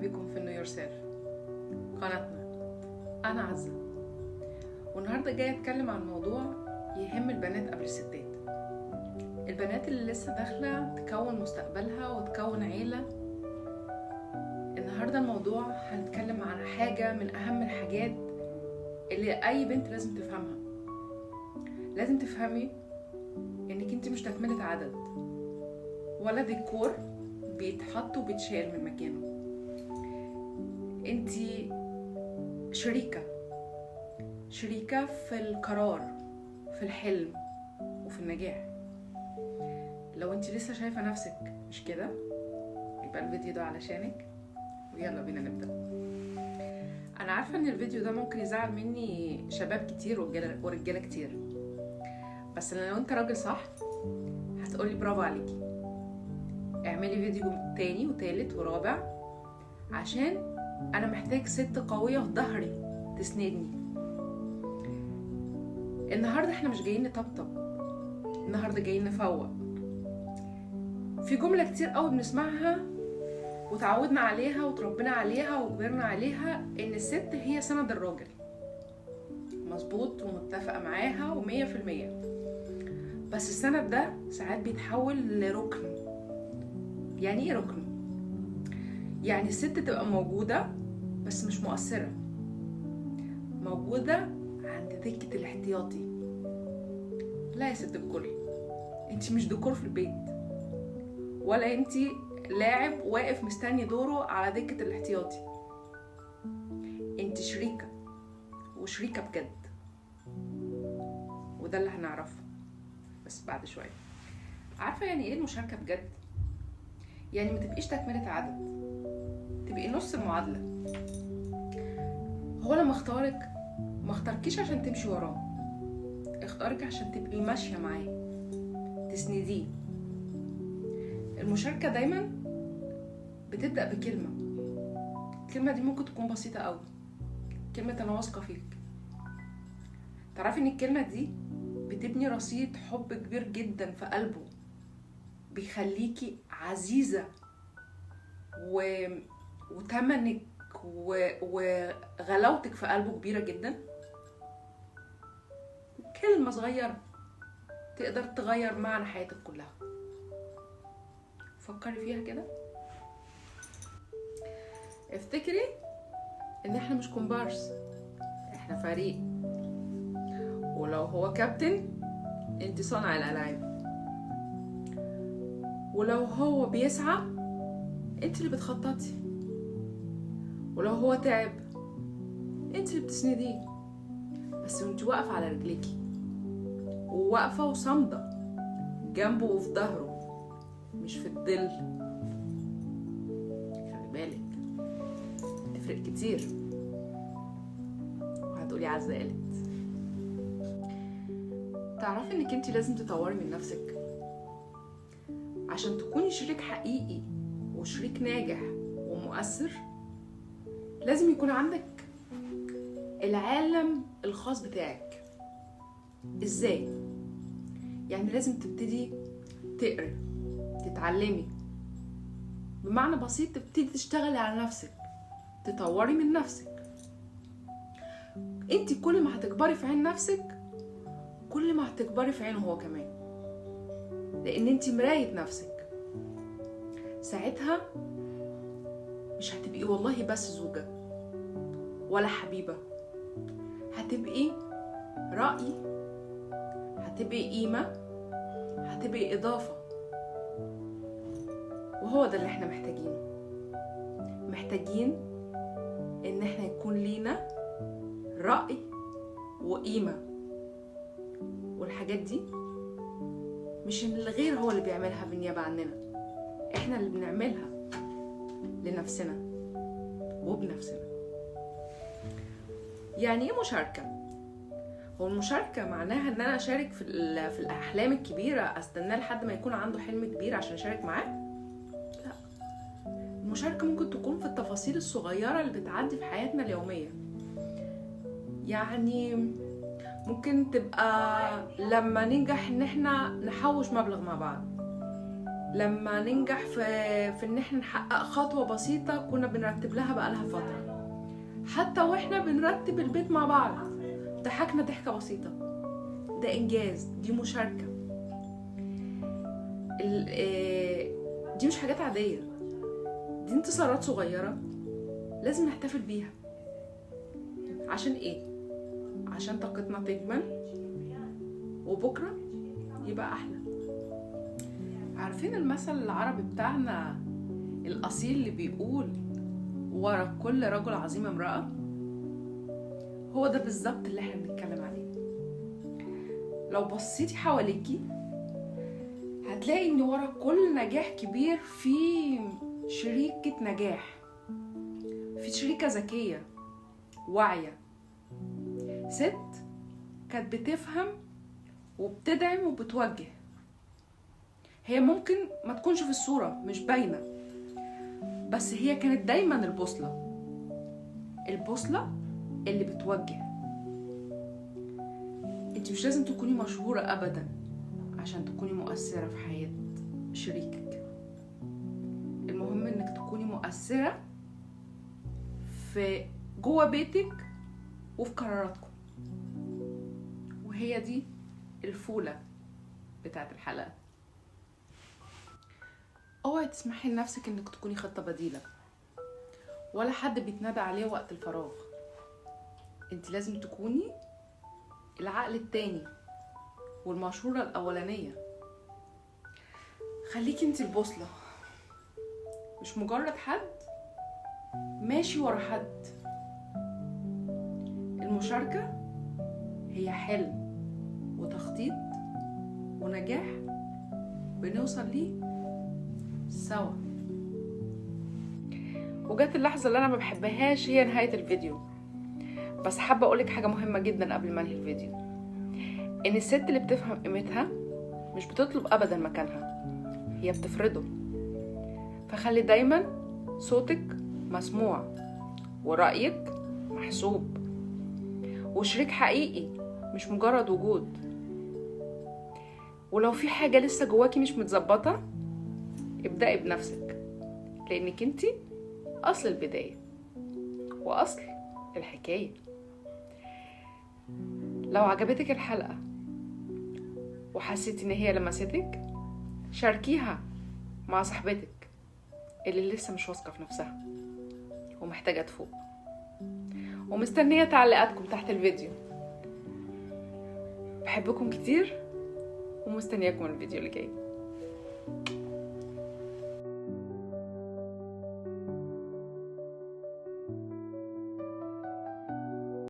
بيكم في Know Yourself قناتنا. انا عزة، والنهارده جاية اتكلم عن موضوع يهم البنات قبل الستات، البنات اللي لسه داخله تكون مستقبلها وتكون عيله. النهارده الموضوع هنتكلم عن حاجة من اهم الحاجات اللي اي بنت لازم تفهمها. لازم تفهمي انك انت مش تكمله عدد ولا ديكور بيتحط وبيتشال من مكانه. انت شريكة، شريكة في القرار، في الحلم، وفي النجاح. لو انت لسه شايفة نفسك مش كده، يبقى الفيديو ده علشانك، ويلا بينا نبدأ. انا عارفة ان الفيديو ده ممكن يزعل مني شباب كتير ورجالة كتير، بس لو انت راجل صح هتقولي برافو عليكي، اعملي فيديو تاني وتالت ورابع، عشان انا محتاج ست قوية في ظهري تسندني. النهاردة احنا مش جايين نطبطب، النهاردة جايين نفوق. في جملة كتير قوي بنسمعها وتعودنا عليها وتربينا عليها وكبرنا عليها، ان الست هي سند الراجل. مظبوط ومتفقة معاها 100%، بس السند ده ساعات بيتحول لركن. يعني ايه ركن؟ يعني الست تبقى موجودة بس مش مؤثرة، موجودة عند دكة الاحتياطي. لا يا ست الكل، انت مش ديكور في البيت، ولا انت لاعب واقف مستني دوره على دكة الاحتياطي. انت شريكة، وشريكة بجد، وده اللي هنعرفه بس بعد شوية. عارفة يعني ايه المشاركة بجد؟ يعني ما تبقيش تكملة عدد، تبقي نص المعادلة. هو لما اختارك ما اختاركيش عشان تمشي وراه، اختارك عشان تبقي ماشية معاه، تسنديه. المشاركة دايما بتبدأ بكلمة، الكلمة دي ممكن تكون بسيطة قوي، كلمة أنا واثقة فيك. تعرفي إن الكلمة دي بتبني رصيد حب كبير جدا في قلبه، بيخليكي عزيزة وتمنك وغلاوتك في قلبه كبيرة جدا. كلمة صغيرة تقدر تغير معنى حياتك كلها. فكري فيها كده. افتكري ان احنا مش كومبارس، احنا فريق، ولو هو كابتن انت صانع الالعاب، ولو هو بيسعى انت اللي بتخططي، ولو هو تعب انت اللي بتسنديه. بس وانت واقفة على رجليكي، وواقفه وصامده جنبه وفي ظهره، مش في الظل. خلي بالك، تفرق كتير. وهتقولي عزة قالت. تعرفي انك انت لازم تطوري من نفسك عشان تكوني شريك حقيقي وشريك ناجح ومؤثر. لازم يكون عندك العالم الخاص بتاعك. ازاي؟ يعني لازم تبتدي تقري، تتعلمي، بمعنى بسيط تبتدي تشتغلي على نفسك، تطوري من نفسك. انت كل ما هتكبري في عين نفسك، كل ما هتكبري في عينه هو كمان، لان انت مراية نفسك. ساعتها مش هتبقي والله بس زوجة ولا حبيبة، هتبقي رأي، هتبقي قيمة، هتبقي إضافة. وهو ده اللي احنا محتاجينه. محتاجين ان احنا يكون لينا رأي وقيمة، والحاجات دي مش ان الغير هو اللي بيعملها بالنيابة عننا، احنا اللي بنعملها لنفسنا وبنفسنا. يعني ايه مشاركة؟ هو المشاركة معناها ان انا اشارك في الاحلام الكبيرة، استناه لحد ما يكون عنده حلم كبير عشان اشارك معاه؟ لا، المشاركة ممكن تكون في التفاصيل الصغيرة اللي بتعدي في حياتنا اليومية. يعني ممكن تبقى لما ننجح ان احنا نحوش مبلغ مع بعض، لما ننجح في ان احنا نحقق خطوة بسيطة كنا بنرتب لها بقالها فترة، حتى واحنا بنرتب البيت مع بعض ضحكنا ضحكة بسيطة، ده انجاز، دي مشاركة. دي مش حاجات عادية، دي انتصارات صغيرة لازم نحتفل بيها. عشان ايه؟ عشان طاقتنا تجمل وبكرة يبقى احلى. عارفين المثل العربي بتاعنا الأصيل اللي بيقول ورا كل رجل عظيم امرأة؟ هو ده بالظبط اللي احنا بنتكلم عليه. لو بصيتي حواليكي هتلاقي ان ورا كل نجاح كبير في شريكة نجاح، في شريكة ذكية واعية، ست كانت بتفهم وبتدعم وبتوجه. هي ممكن ما تكونش في الصورة، مش باينة، بس هي كانت دايما البوصلة، البوصلة اللي بتوجه. انت مش لازم تكوني مشهورة ابدا عشان تكوني مؤثرة في حياة شريكك، المهم انك تكوني مؤثرة في جوه بيتك وفي قراراتكم. وهي دي الفولة بتاعت الحلقة. اوعي تسمحي لنفسك انك تكوني خطة بديلة ولا حد بيتنادى عليه وقت الفراغ. انت لازم تكوني العقل التاني والمشورة الأولانية. خليكي انت البوصلة، مش مجرد حد ماشي ورا حد. المشاركة هي حلم وتخطيط ونجاح بنوصل ليه سوا. وجت اللحظة اللي أنا ما بحبهاش، هي نهاية الفيديو. بس حابة أقولك حاجة مهمة جدا قبل ما أنهي الفيديو، إن الست اللي بتفهم قيمتها مش بتطلب أبدا مكانها، هي بتفرضه. فخلي دايما صوتك مسموع ورأيك محسوب، وشريك حقيقي مش مجرد وجود. ولو في حاجة لسه جواكي مش متظبطة، ابدأي بنفسك، لأنك انتي أصل البداية وأصل الحكاية. لو عجبتك الحلقة وحسيتي إن هي لمستك، شاركيها مع صاحبتك اللي لسه مش واثقة في نفسها ومحتاجة تفوق. ومستنية تعليقاتكم تحت الفيديو. بحبكم كتير ومستنياكم الفيديو اللي جاي.